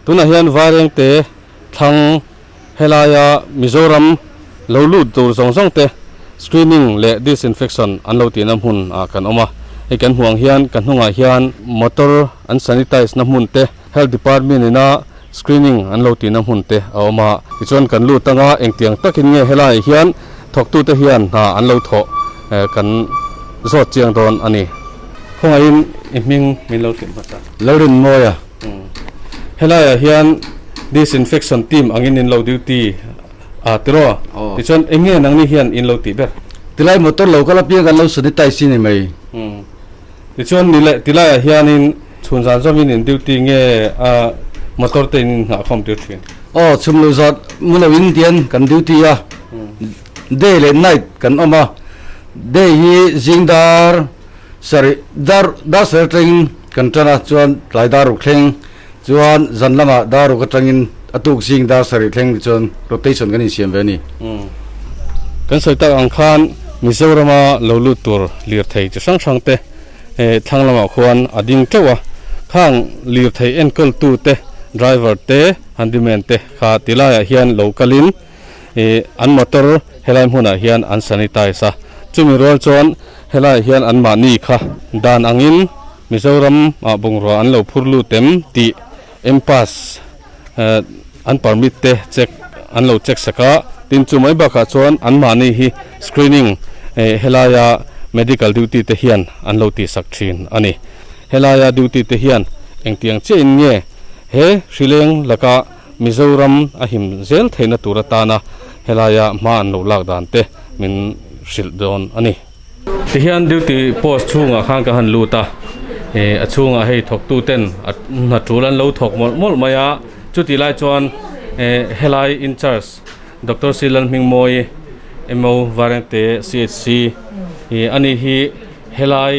Tunah hian Vairengte thlang helaia Mizoram lo lut tur zawng zawng te screening leh disinfection an lo tihna hmun ah kan awm a. Hei kan hmuh ang hian ka hnungah hian motor an sanitize na hmun te, Health Department ina screening an lo tihna hmun te a awm a. Tichuan kan lut anga engtiang takin nge helaiah hian thawktute hian hna an lo thawh kan zawt chiang dawn a ni. Khawngaihin i hming min lo hrilh hmasa. Lalrinmawia. Helaiah hian disinfection team angin in lo duty a tiraw? Tichuan eng nge nangni hian in lo tih ber? Tilai motor lo kal apiang kan lo sanitize ni mai. Tichuan ni leh tilaiah hianin chhun zan zawmin in duty nge a motor te in inhnahkhawm tir thin? Aw, chhum lo zat mu lo in tian kan duty a, day leh night kan awm a, day hi zing dar sarih dar dar sarih atangin kan tan a, chuan tlai dar ruk thleng, chuan zan lamah dar ruk atangin a tuk zing dar sarih thleng tichuan rotation kan insiam ve a ni. Kan sawi tak ang khan Mizorama lo lut tur lirthei chi hrang hrang te thlang lamah khuan a ding teuh a, khang lirthei enkawltu te driver te handyman te kha ti laiah hian lo kalin an motor helai hmunah hian an sanitize a, chumi rual chuan helaiah hian anmahni kha dan angin Mizoram ah bungrua an lo phur lut em tih M-pass an permit te check an lo check sak a, tin chu mai bakah chuan anmahni hi screening helaia medical duty te hian an lo tihsak thin a ni. Helaia duty te hian engtiang chiahin nge he hrileng laka Mizoram a him zel theihna tur atana helaia hma an lo lak dan te min hrilh dawn a ni. Tihian duty post chhungah khan ka han lut a, ih a chhungah hei thawktu ten a hna tul an lo thawk mawlh mawlh mai a, chutih lai chuan ih helai incharge Doctor C Lalhmingmawi mo Varengte CHC ih ani hi helai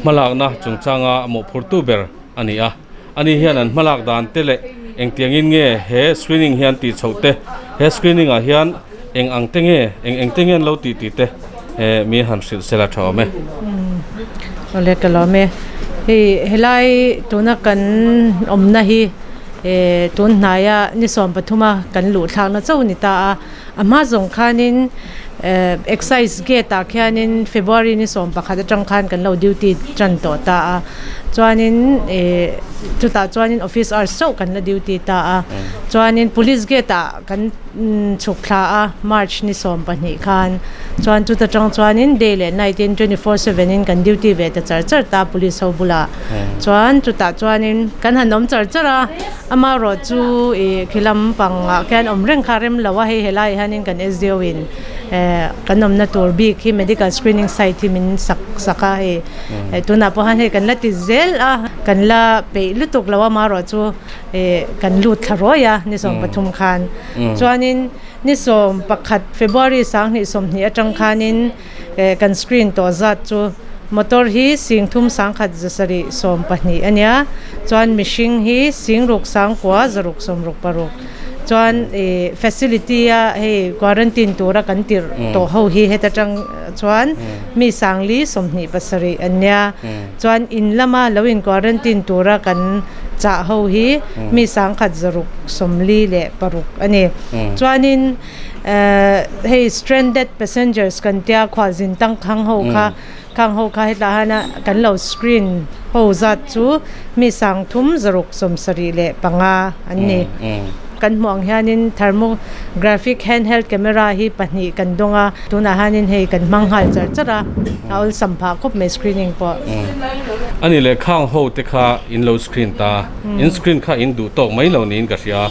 hmalakna chungchanga mawhphurtu ber a ni a, ani hian an hmalak dan te leh engtiangin nge he screening hian tih chhoh te he screening ah hian eng ang te nge eng eng te nge an lo tih tih te eh mi han hrilh sel a tha awm e. Awle ka lawm e, hei helai tuna kan awmna hi eh tun hnaia ni 13 a kan luh thlakna chauh a ni ta a, A hma zawng khanin Excise gate ah khianin February ni 11 atang khan kan lo duty tan tawh ta a, chuanin ih chutah chuanin office hours chauh kan la duty ta a, chuanin police gate ah kan chhuk thla a March ni 12 khan, chuan chuta tang chuanin day leh night in 24/7 in kan duty ve ta char char ta police ho bulah, chuan chutah chuanin kan han awm char char a. Amaherawh chu ih khi lampang ah khian awm reng kha rem lo a, hei helai ah hianin kan SDO in eh kan awmna tur bik hi medical screening site hi min sak sak a hei tunah pawh hian hei kan la ti zel a, kan la peih lutuk lo a amaherawh chu ih kan lut thla ruai a ni 13 khan chuanin ni 11 February 2020 atang khanin eh kan screen tawh zat chu. Motor hi 30 1 7 12 a nia, chuan mihring hi 6 9 6 6 6 chuan ih facility a hei quarantine tura kan tirh tawh ho hi heta tang chuan mi 4 27 an nia, chuan in lama lo in quarantine tura kan chah ho hi mi 1 6 46 a ni, chuanin hei stranded passengers kan tia khualzin tangkhang ho kha khang ho kha hetah hian a kan lo screen ho zat chu mi 3675 an ni kan hmuh ang hianin thermographic handheld camera hi pahnih kan dawng a tunah hianin hei kan hmang nghal char char a a awlsam phah khawp mai screening pawh. Ani leh khang ho te kha in lo screen ta in screen kha in duh tawk mai lo niin ka hria.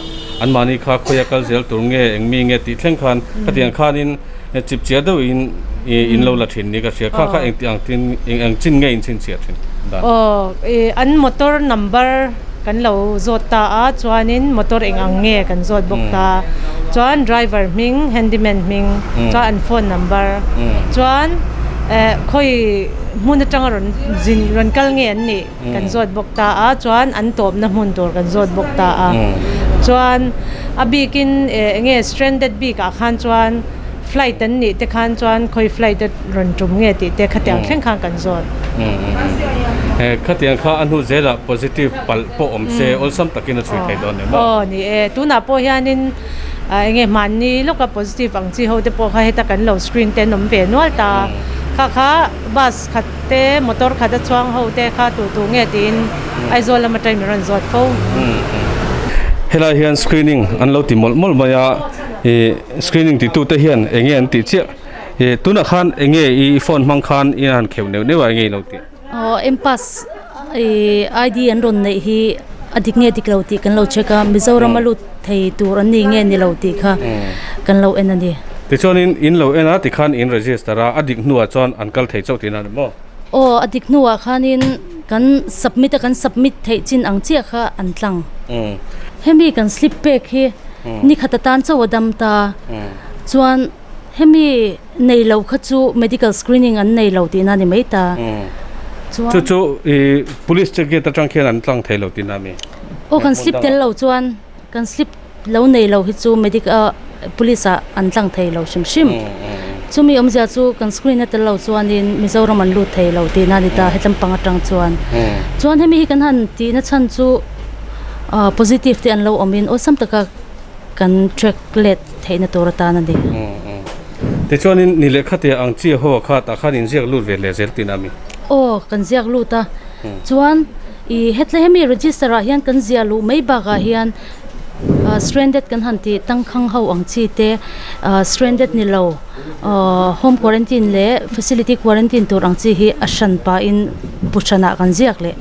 Anmahni kha khawi a kal zel tur nge, eng mi nge tih thleng khan khatiang khanin chip chiah deuhin in lo la thin ni ka hria. Kha kha eng tih ang tin, eng ang chin nge in chhinchhiah thin dan? Aw, i an motor number kan lo zawt ta a, chuanin motor eng ang nge kan zawt bawk ta. Chuan driver hming, handyman hming, chuan an phone number, chuan khawi hmun atanga rawn zin rawn kal nge an nih? Kan zawt bawk ta a, chuan an tawpna hmun tur kan zawt bawk ta a. Chuan a bikin eng nge stranded bikah khan chuan flight an nih te khan chuan khawi flight a rawn tum nge tih te khatiang thleng khan kan zawt. Khatiang kha a hnu zelah positive palh pawh awm se awlsam takin a chhui thei dawn em aw? Aw ni e, tunah pawh hianin eng nge hmanni lawka positive ang chi ho te pawh kha heta kan lo screen te an awm ve nual ta. Kha kha bus khat te motor khat a chuang ho te kha tu tu nge tiin Aizawl lam atangin min rawn zawt fo. Helai hian screening an lo ti mawlh mawlh mai a, ih screening ti tute hian eng nge an tih chiah? Ih tunah khan eng nge i phone hmang khan i han kheuh neuh neuh a eng nge i lo tih? Aw M-pass ih ID an rawn neih hi a dik nge dik lo tih kan lo check a, Mizoram a lut thei tur an ni nge ni lo tih kha kan lo en a ni. Tichuanin in lo en a tikhan in register a, a dik hnuah chuan an kal thei chauh tihna a ni maw? Aw a dik hnuah khanin kan submit a kan submit theih chin ang chiah kha an tlang. Hemi kan slip pek hi nikhat atan chauh a dam ta chuan hemi nei lo kha chu medical screening an nei lo tihna a ni mai ta. Chuan Chu chu i police check gate atang khian an tlang thei lo tihna a mi? Aw kan slip tel lo chuan kan slip lo nei lo hi chu medic ah police ah an tlang thei lo hrim hrim. Chumi awmzia chu kan screen a tel lo chuanin Mizoram an lut thei lo tihna a ni ta hetlam pang atang chuan. Chuan hemi hi kan han tihna chhan chu ah positive te an lo awmin awlsam taka kan track let theihna tur atan a ni. Tichuanin ni lehkha tia ang chi ho kha tah khan inziak lut ve leh zel tihna a mi? Aw kan ziak lut a. Chuan ih hetlai hemi register ah hian kan ziah luh mai bakah hian stranded kan han tih tangkhang ho ang chi te stranded ni lo home quarantine leh facility quarantine tur ang chi hi a hran pahin bu hranah kan ziak leh.